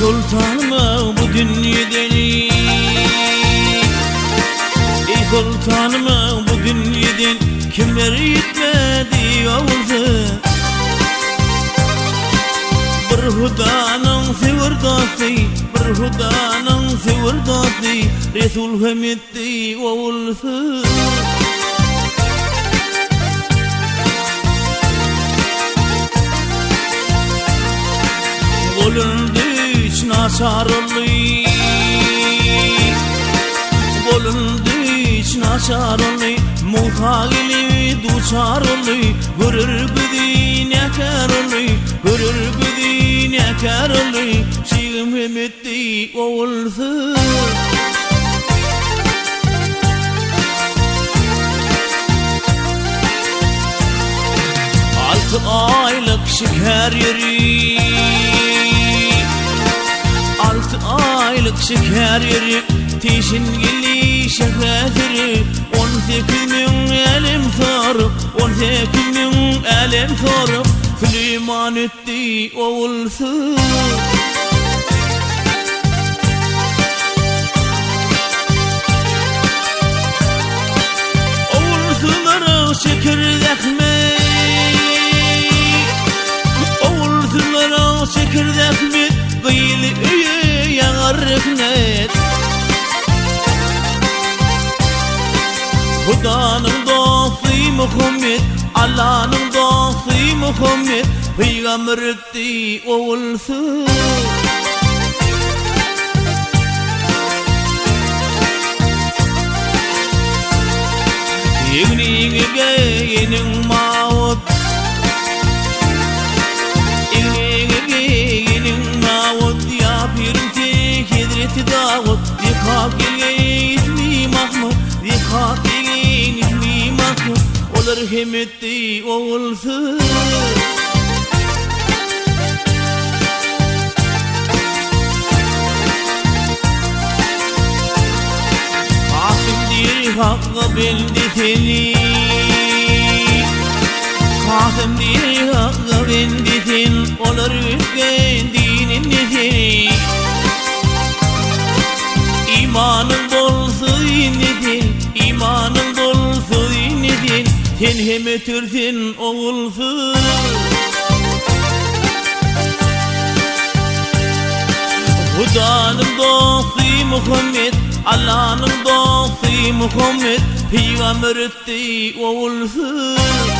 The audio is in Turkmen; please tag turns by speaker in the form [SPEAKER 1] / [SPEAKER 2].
[SPEAKER 1] sultanym bu dünýeden Eý sultanym bu dünýeden Kimler ýetmedi ogulsyz Bir Hudanyň söwer dosty Bir Hudanyň söwer dosty Resul hem etdi ogulsyz Golun düş naçar oldy Golun düş naçar oldy Musa gelip duçar oldy Görür gözi näkär oldy Görür gözi näkär oldy Şigim hem etdi ogulsyz Alty aýlyk şikär ýeri Alty aýlyk şikär ýeri Teşin geldi şähräsiri 18 000 älem sorup 18 000 älem sorup Süleýman etdi ogulsyz. Ogulsyzlara şeker zähmet Ogulsyzlara şeker zähmet Gyzy öýe ýagar rehnet Hudanyň dosty Muhammet Allanyň dosty Muhammet Pygamber etdi ogulsyz. Egniňe geýeniň mawut Egniňe geýeniň mawut Ýa pirim sen hezreti Dawut Zeka gelgeý ismi Mahmut Zeka gelgeý ismi Mahmut Olar hem etdi ogulsyz. Kasym diýr Hakga bendi seni Kasym diýr Hakga bendi sen Olar üýtgän dinini seni Imanyň bolsa indi sen, imanyň bolsa indi sen, sen hem ötersen ogulsyz. Hudanyň dosty Muhammet, Allanyň dosty Muhammet, pygamber ötdi ogulsyz.